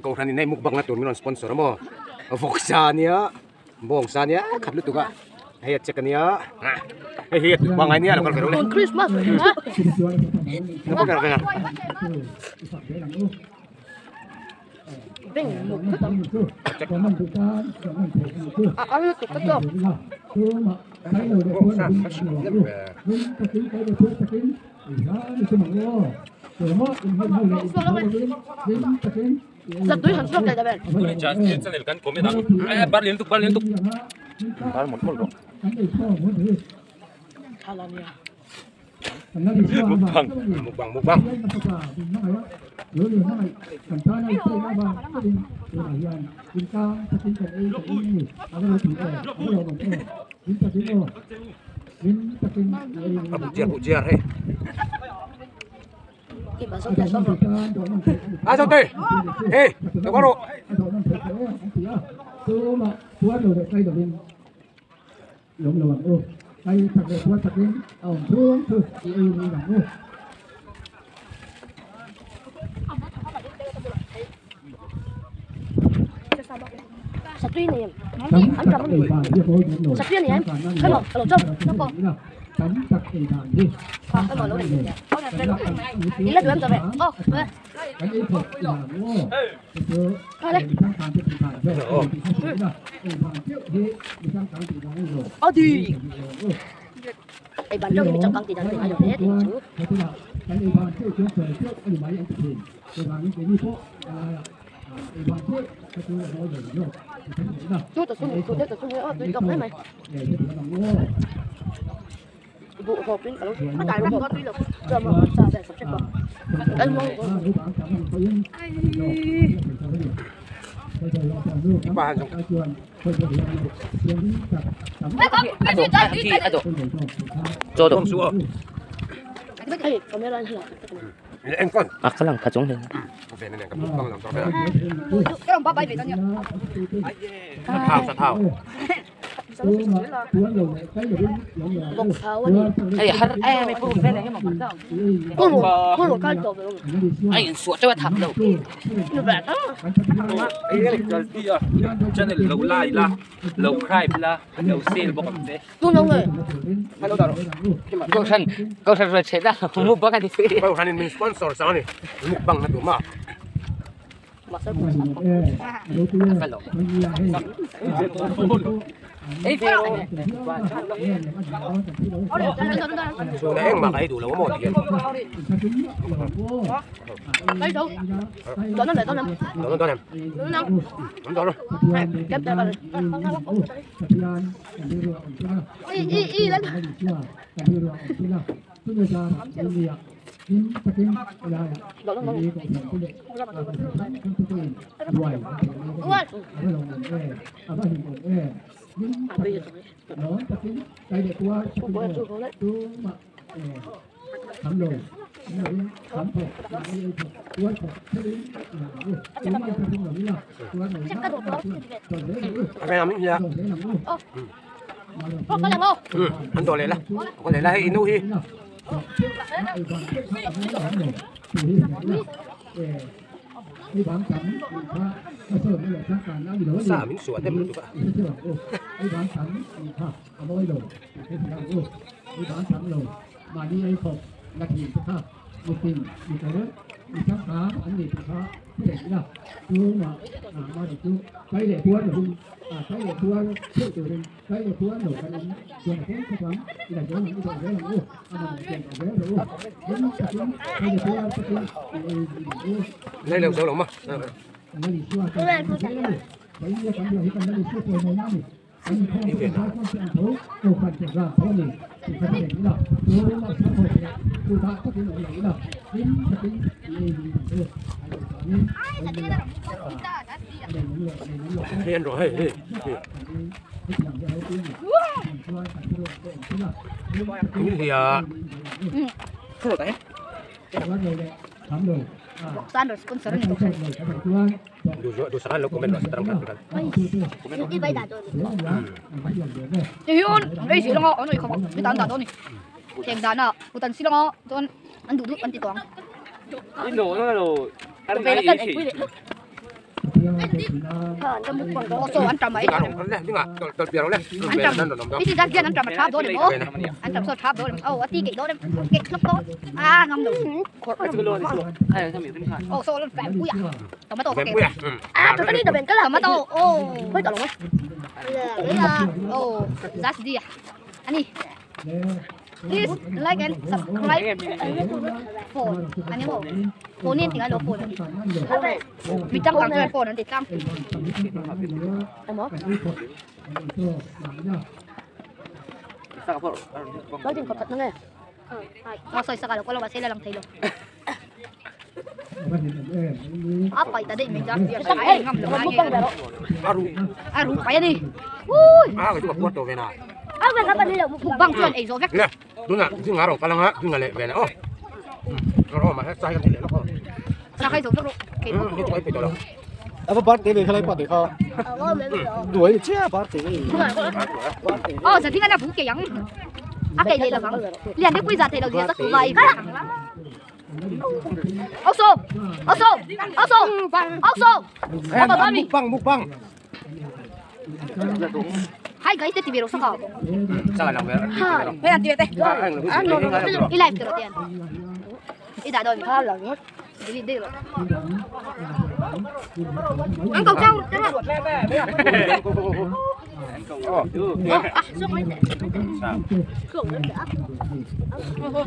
Kohhran in hei mukbang na tur min rawn sponsor a maw vawksa ania bawngsa ania khat lutuk a hei a check ania hei hi a tui pangngai nia lo kal ve rawh le lo kal ve rawh Mukbang mukbang mukbang. A bu chiar bu chiar hei. A zo te. Hey, lo kal rawh. Channel lo like la lo subscribe la lo share bawk ang che. Kohhran kohhran rual chhe ta mukbang a ni si. Kohhran in min sponsor sang a ni mukbang na tum a. Chhuna engmah ka ei duh lo a maw ti hian. Dawn em? Dawn em? An dawh leh la ka leh la hei inu hi. Sa min suah dem lutuk a. Lấy leo zo lo ma. Hei an rawh hei hei hei hi a Duh sangat lo comment rawh terang kan. Please like and subscribe phone. Ano mo? Phone ni tinggal phone. Bitang kang chuan phone an ti tlang. Emo? Ba din kapat na nga. Oh, soy sa kalo ko lang sila lang tayo. Apa ita din may jack. Ay, ngam lo. Aru. Aru kaya ni. Uy. Ah, cái chỗ to về nào. À, về các bạn đi là mukbang chuan ei zo vek. Nè, đúng là chứ ngã rồi, cái lăng á, chứ ngã lệ về nè. Ô. Rồi mà hết sai cái gì nó không. Sao cái zo vek rồi. Cái cái cái đâu. À, bát cái này khai bát để kho. Đuổi chứ bát cái này. Ờ, giờ thì cái nào cũng kì giống. À cái này là vắng. Liền cái quy giờ thì đầu tiên rất vậy. Ốc sô, ốc sô, ốc sô, ốc sô. Mukbang, mukbang. Hai guys, TV ro saka. Saka lang Ha, May nanti te. I live tero tiyan. I da don. Ha lang. Dili dili. Ang cầu trâu, trâu. À, xuống mấy Xuống mấy đã.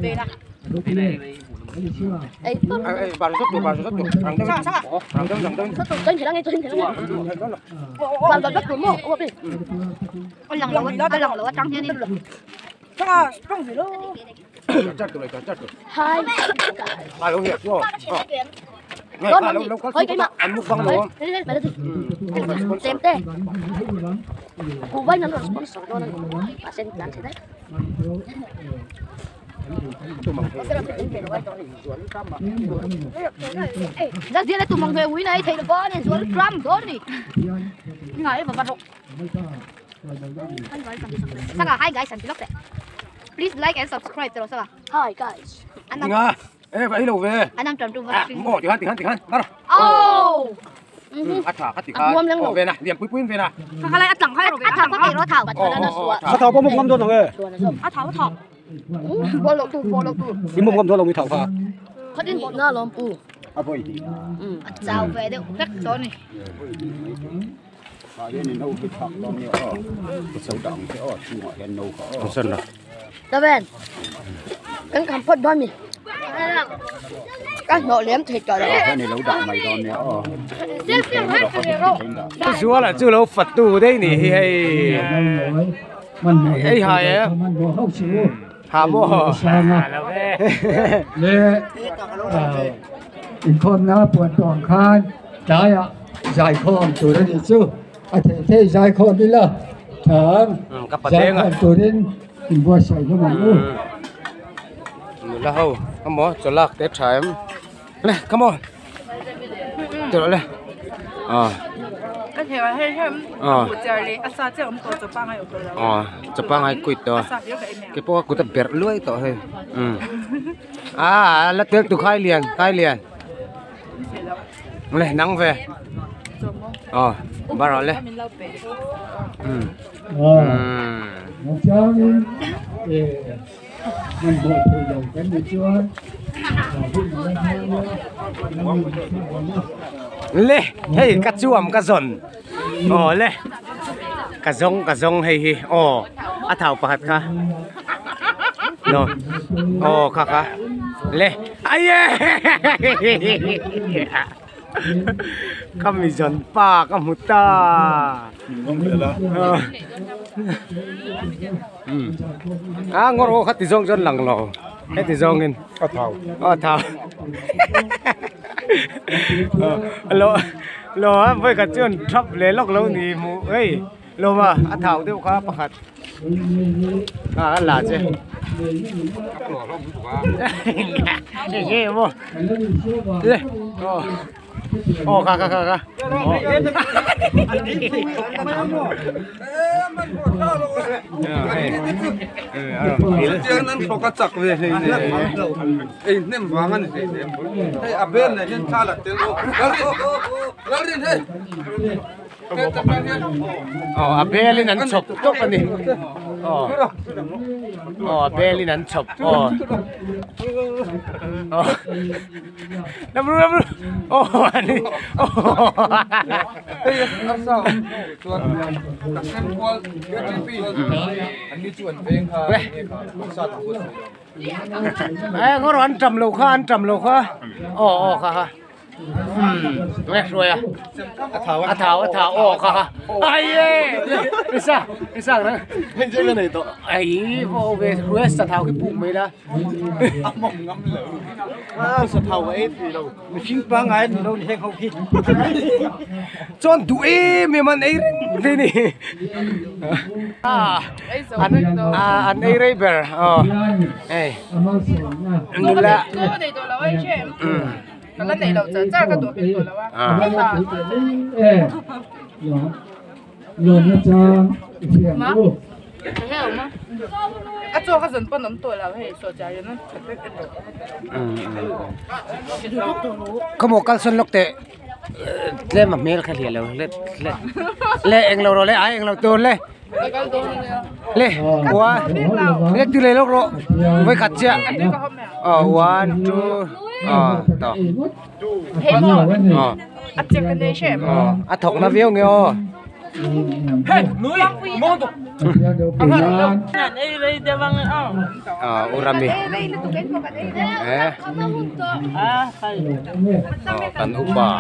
Về là. Ê, bà rất nhiều, bà rất nhiều. Sao sao? Răng răng. Rất nhiều, tên thì đang nghe tên thì đang nghe. Bà rất nhiều mô, ô đi. Con lằng lẩu, con lằng lẩu trắng thế đi. Sao trong gì đâu? Chắc rồi, chắc rồi. Hai. Bà đâu hiểu chưa? Đó là gì? Hơi cái mặt. Ăn mukbang luôn. Đây đây, mày đi. Xem tê. Cụ vay nó là sponsor đó. Bà xem làm thế đấy. Ra riêng là tụi mong về quý này thấy được có này xuống gram đó đi. Ngay vào vật Saka, hi guys, and look there. Please like and subscribe to Saka. Hi guys. Nga. Ê vậy đâu về. Anh đang trầm trung vào. Ngồi thì han thì han. Bắt đầu. Oh. Ắt thả, ắt thì khá. Về này, điểm cuối cuối về này. Khá lại ắt thẳng hay rồi. Ắt thẳng có thể nó thảo. Ắt thảo có một ngâm thôi rồi. Ắt thảo thảo. Bỏ lộc tu, bỏ lộc tu. Đi một ngâm thôi là mình thảo phà. Khát đến bọn nó lom u. À vậy thì. Chào về đâu, rất đó này. Đó bên. Cái cầm phật đó mi. Cái nọ liếm thịt rồi. Chúa là chú lâu Phật tu đấy nhỉ hay. Ấy hài á. Hà mô. Inkhawm na puan tawng khan tlaiah zaikhawm tur a nih chu a theih theih zaikhawm ila thang zaikhawm turin inbuatsaih hlawm ang u. Nula ho emaw chawlak te tha em le come on tawh le ah cái thèo hay hay một giờ đi asa chứ không có chụp băng hay ờ chụp băng hay quỵt rồi cái po cũng tập bẹt lưỡi tọ hơi à là tiếc tụ khai liền này nắng về ờ bắt rồi lên lê hey cà chuam cà giòn ờ lê cà rong hay hi ờ à thảo bạc kha no ờ kha kha lê ai kami giòn pa kamu ta à ngor ô khát thì rong giòn lằng lò hết thì rong in ở thảo lo lo với cả chuyện thấp lệ lóc lâu thì mù ấy lo mà ăn thảo tiêu khá bạc à là chứ ghê không Aw kha kha kha kha. Chiang an thawk a chak ve hlei ne. Ei hnem vang ani hlei ne. Hei a bel nen hian thla la tel aw. Lalrin hei. Aw a belin an chhawp tawp ani. Aw. Aw a belin an chhawp aw. Aw. Namru namru. Aw ani. Hei arsa awm chuan ka sem kual KTP an ni chu an veng kha arsa tam pawh Eh ngawr an tam lo kha an tam lo kha. Aw aw kha kha. Nghe rồi à? A thảo a thảo ồ kha kha. Ai ê. Sao? Sao đó? Ấy vô về huế sa thảo cái bụng mấy đó. Mong ngắm lẩu. Sa thảo ấy thì đâu. Mình ba ngày thì đâu thì không khi. Chọn đuổi mày mà ấy thế này. À anh ấy ray ber. Ờ. Ê. Nula. Cái này lâu giờ chắc cái đồ bị đồ lâu á. Mà, à cho cái dân bọn nó tuổi là hay số gia人nó Có một con xuân lộc tệ lên mà mê cái liền rồi lên lên lên anh lâu rồi lên ai anh lâu tôi lên lên one lên từ lên lộc rồi với cắt chia one two đó à thọc nó viêu nghe Hey, núi, mong tục. Urami. Kan upa.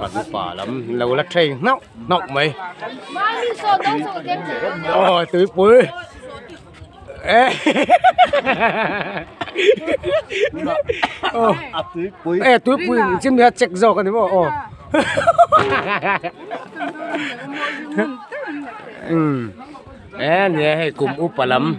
Kan upa lắm, lâu lắc train nóc nóc mày. Ồ, tưới bụi. Ê. Ê, tưới bụi chim nó check rồi cái này bộ. Ê, nè, hay cùng upa lắm.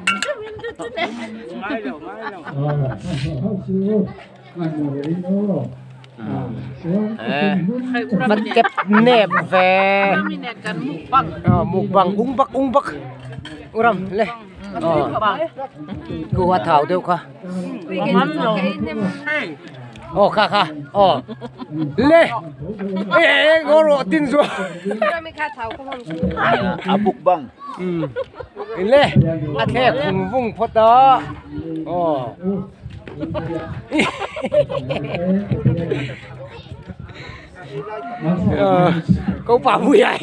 Bắt kép nẹp về. Mục bằng ung bắc. Uram, lên. Cô hoa thảo đâu kha. Ồ kha kha. Ồ. Lê. Ê, ngó rọ tin rồi. À bục bằng. Lê. À thế khủng vung phật đó. Ồ. Câu bảo vui à.